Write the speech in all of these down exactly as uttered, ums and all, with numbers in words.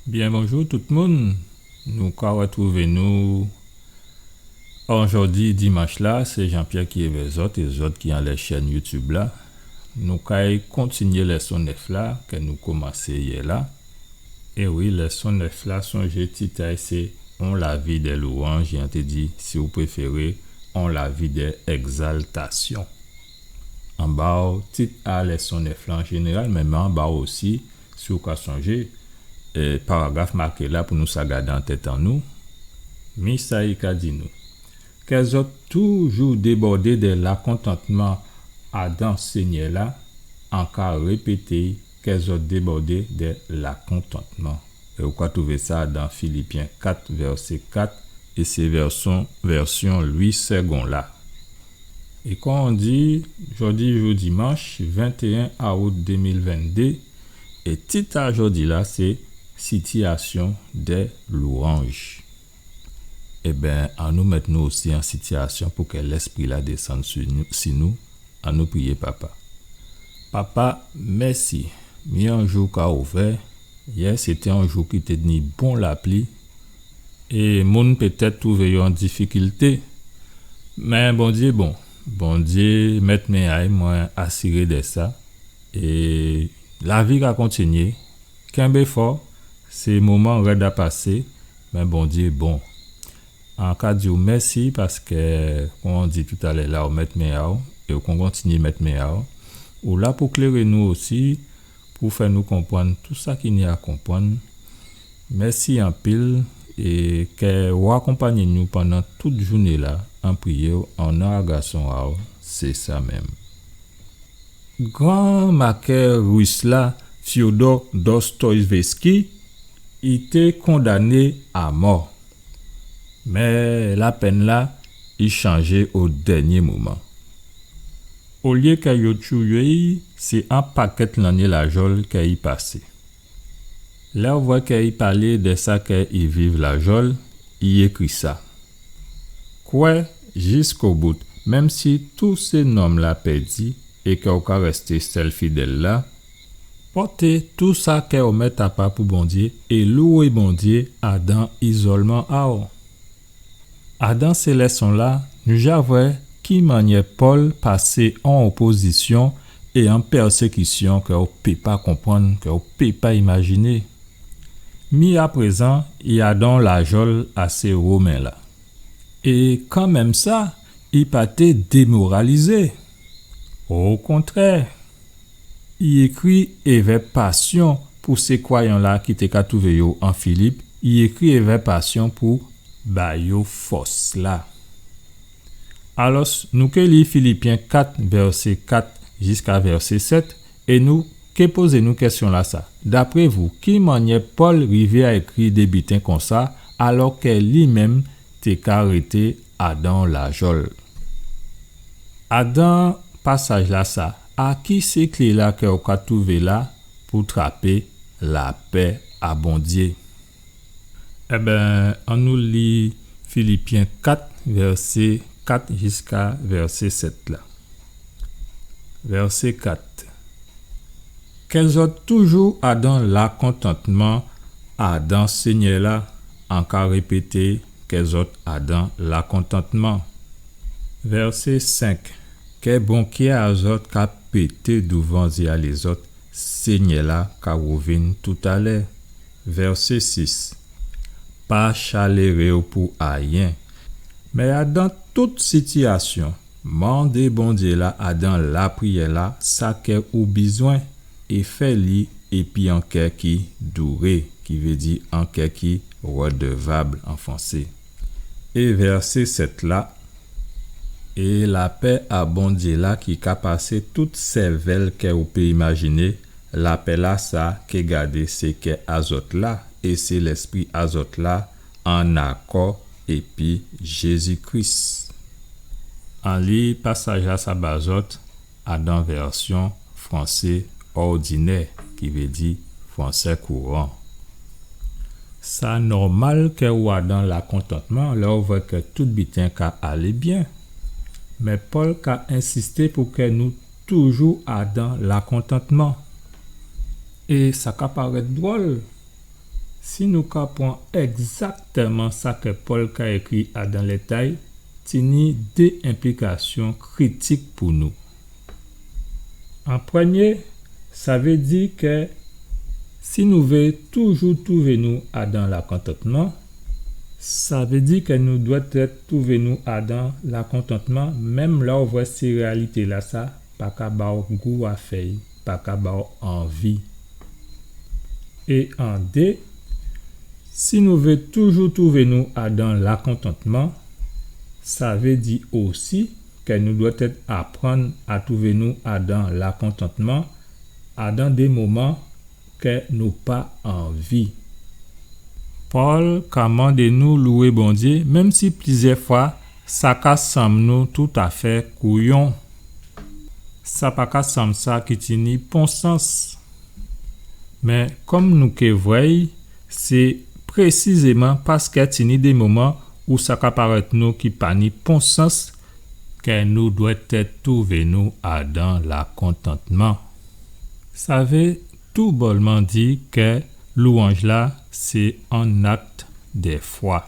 Byen bonjou tout moun. Nou ka rètwouvé nou an jòdi dimanch-la. Sé Jean-Pierre ki évè zòt é zòt ki anlè chèn YouTube la. Nou kay kontinyé lèson nèf la kè nou komansé yè la. É wi, lèson nèf la, sonjé tit a'y sé On lavi dè lwanj, é an té di, si ou préféré, On lavi dè ègzaltasyon. An ba'w tit a lèson nèf la an jénéral, mé, mé an ba'w osi, si ou ka sonjé, é, paragraf maké la pou nou sa gadé an tèt an nou. Mi sa i ka di nou. Kè zòt toujou débòdé dè lakontantman adan Sényè la, an ka répété, kè zòt débòdé dè lakontantman. É ou ka twouvé sa dan Filipyen kat, vèsé kat, é sé vèsyon, vèsyon Louis Segond la. É kon an di, jòdi jou dimanch ventéyen aout dé mil venndé, é tit a jòdi la sé Sitiyasyon dè lwanj. Ében, annou mèt nou osi an sitiyasyon pou kè Lèspri la désann si nou, si nou. Annou priyé, Papa. Papa, mèsi. Mi an jou ka ouvè. Yè, sété an jou ki té ni bon lapli. É moun pétèt twouvé yo an difikilté. Mé Bondyé bon. Bondyé mèt men a'y, mwen asiré dè sa. É lavi ka kontinyé. Kenbé fò, sé moman rèd a pasé, mé Bondyé bon. An ka di'w mèsi paskè, kon an di toutalè la, ou mèt men a'w, é ou kon kontinyé mèt men a'w. Ou la pou kléré nou osi, pou fè nou konprann tou sa ki ni a konprann. Mèsi anpil, é kè ou akonpangné nou pandan tout jouné la, an priyé'w, an non a Gason a'w, sé sa menm. Gran makè ris la, Fyodor Dostoyevski, i té kondané a mò. Mé lapenn la, i chanjé o dènyé moman. Olyé kè yo tchouyé'y, sé an pakèt lanné lajòl kè i pasé. Lè ou vwè kè i palé dè sa kè i viv lajòl, i ékri sa. Kwè jiskobout, menm si tout sé nonm la pèdi é kè ou ka rèsté sèl fidèl la, pòté tou sa kè ou mèt apa pou Bondyé é lwé Bondyé adan izòlman a'w. Adan sé lèson la, nou ja vwè ki mannyè Pòl pasé an opozisyon é an pèsékisyon kè ou pé pa konprann, kè ou pé pa imajiné. Mi aprézan, i adan lajòl a sé Women la. É kanmenm sa, i pa té démoralizé. Okontrè, i ékri èvè pasyon pou sé kwayan la ki té ka twouvé yo an Filip, i ékri èvè pasyon pou ba yo fòs la. Alòs, nou ké li Filipyen kat, vèsé kat jiska vèsé sèt, é nou ké pozé nou kèsyon la sa. Dapré vou, ki mannyè Pòl rivé a ékri dé biten konsa, alòkè li menm té ka rété adan lajòl? Adan pasaj la sa, a ki sé klé la kè ou ka twouvé la pou trapé lapè a Bondyé? Ében, annou li Filipyen kat, vèsé kat jiska vèsé sèt la. Vèsé kat. Kè zòt toujou adan lakontantman adan Senyè la, an ka répété, kè zòt adan lakontantman. Vèsé senk. Kè bonkyè a zòt ka pété douvan zyé a lézòt, Senyè la ka wouvin toutalè. Vèsé sis. Pa chaléré-w pou ayen. Mé adan tout sitiyasyon, mandé Bondyé la adan lapriyè la sa kè ou bizwen, é fè li épi an kè ki douré, ki vé di an kè ki rèdèvab an fransé. É vèsé sèt la, é lapè a Bondyé la ki ka pasé tout sèvèl kè ou pé imajiné, lapè la sa ké gadé sé kè a zòt la, é sé lèspri a zòt la, an akò épi Jézi Kris. An li pasaj la sa ba zòt, adan vèsyon fransé òdinè, ki vé di fransé kouran. Sa nòmal kè ou adan lakontantman lè ou vwè kè tout biten ka alé byen. Mé Pòl ka ensisté pou kè nou toujou adan lakontantman. É sa ka parèt dwòl, Si nou ka pran ègzaktèman sa ke Pòl ka ékri adan lèt a'y, tini dé enplikasyon kritik pou nou. An prèmyé, sa vé di ke si nou vé toujou twouvé nou adan lakontantman, sa vé di ke nou dwèt èt twouvé nou adan lakontantman, menm lè ou vwè sé réyalité-lasa pa ka ba'w gou a fè'y, pa ka ba'w anvi. É an dé, si nou vé toujou twouvé nou adan lakontantman, sa vé di osi ke nou dwèt èt aprann a twouvé nou adan lakontantman adan dé moman ke nou pa anvi. Pòl ka mandé nou lwé Bondyé, menm si plizyè fwa sa ka sanm nou toutafè kouyon. Sa pa ka sanm sa ki tini pon sans. Mé kòm nou ké vwè'y, sé présizéman paskè tini dé moman ou sa ka parèt nou ki pa ni pon sans ke nou dwèt èt twouvé nou adan lakontantman. Sa vé toubòlman di ke lwanj-la sé an akt dè fwa.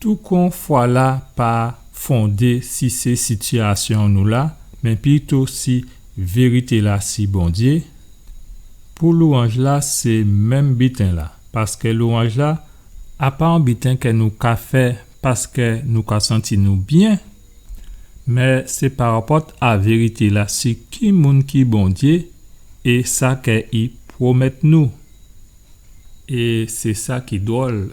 Toukon fwa-la pa fondé si sé sitiyasyon nou la, mé pito si vérité-la si Bondyé. Pou lwanj-la sé menm biten-la, paskè lwanj-la a pa on biten ke nou ka fè paskè nou ka santi nou byen, mé sé parapòt a vérité-la si ki moun ki Bondyé é sa ke i pwomèt nou. É sé sa ki dwòl.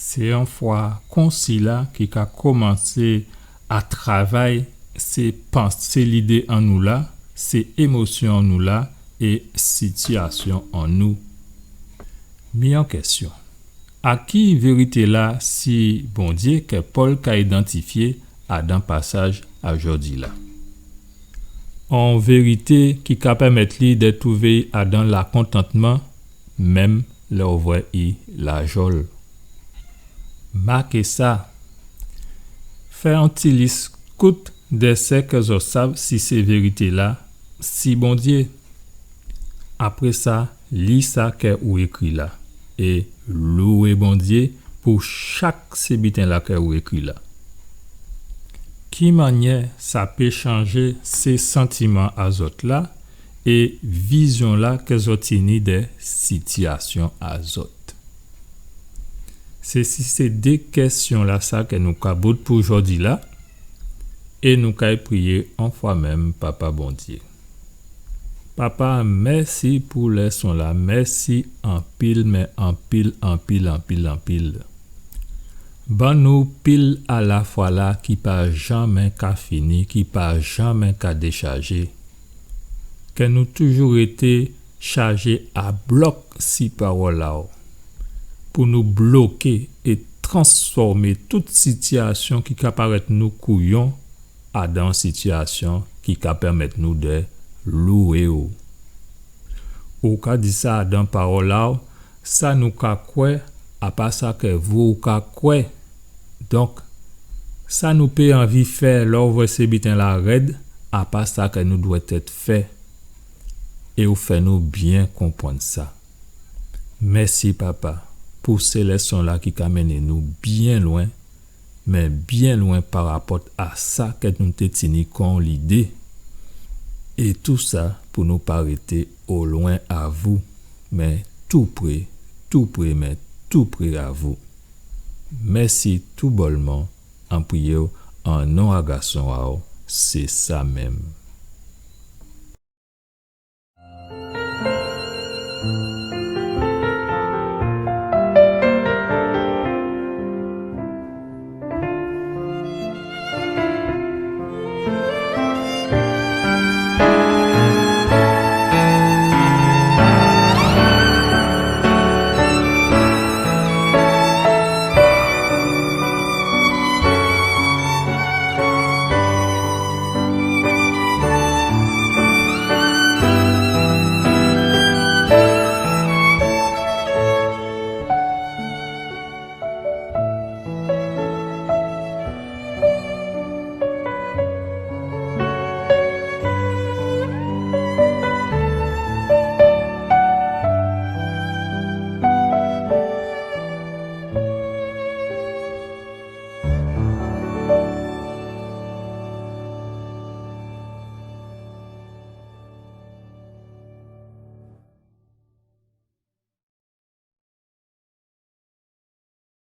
Sé on fwa konsila ki ka komansé a travay sé pansé, lidé an nou la, sé émosyon an nou la é sitiyasyon an nou. Mi on kèsyon. A ki vérité-la si Bondyé ke Pòl ka idantifyé adan pasaj a jòdi-la? On vérité ki ka pèmèt li dè twouvé adan lakontantman, menm lè ou vwè i lajòl. Maké sa. Fè on ti lis kout dè sa ke zòt sav si sé vérité-la si Bondyé. Apré sa, li sa ke ou ékri la é lwé Bondyé pou chak sé biten-la ke ou ékri la. Ki mannyè sa pé chanjé sé santiman a zòt la é vizyon-la ke zòt tini dè sitiyasyon a zòt? Sé si sé dé kèsyon-lasa ke nou ka bout pou jòdi-la, é nou kay priyé on fwa menm Papa Bondyé. Papa, mèsi pou lèson-la, mèsi anpil, mé anpil, anpil, anpil, anpil. Ban nou pil a lafwa-la ki pa janmen ka fini, ki pa janmen ka déchajé. Ke nou toujou rété chajé a blòk si pawòl a-w, pou nou bloké é transfòmé tout sitiyasyon ki ka parèt nou kouyon adan sitiyasyon ki ka pèmèt nou dè lwé-w. Ou ka di sa adan pawòl a-w, sa nou ka kwè, a pa sa ke vou ou ka kwè. Donk, sa nou pé anvi fè lè ou vwè sé biten-la rèd, a pa sa ke nou dwèt èt fè. É ou fè nou byen konprann sa. Mèsi, Papa, pou sé lèson-la ki ka mennen nou byen lwen, mé byen lwen parapòt a sa ke nou té tini kon lidé. É tousa pou nou pa rété olwen a vou, mé toupré, toupré, mé toupré a vou. Mèsi toubòlman, an priyé-w an non a Gason a-w, sé sa menm.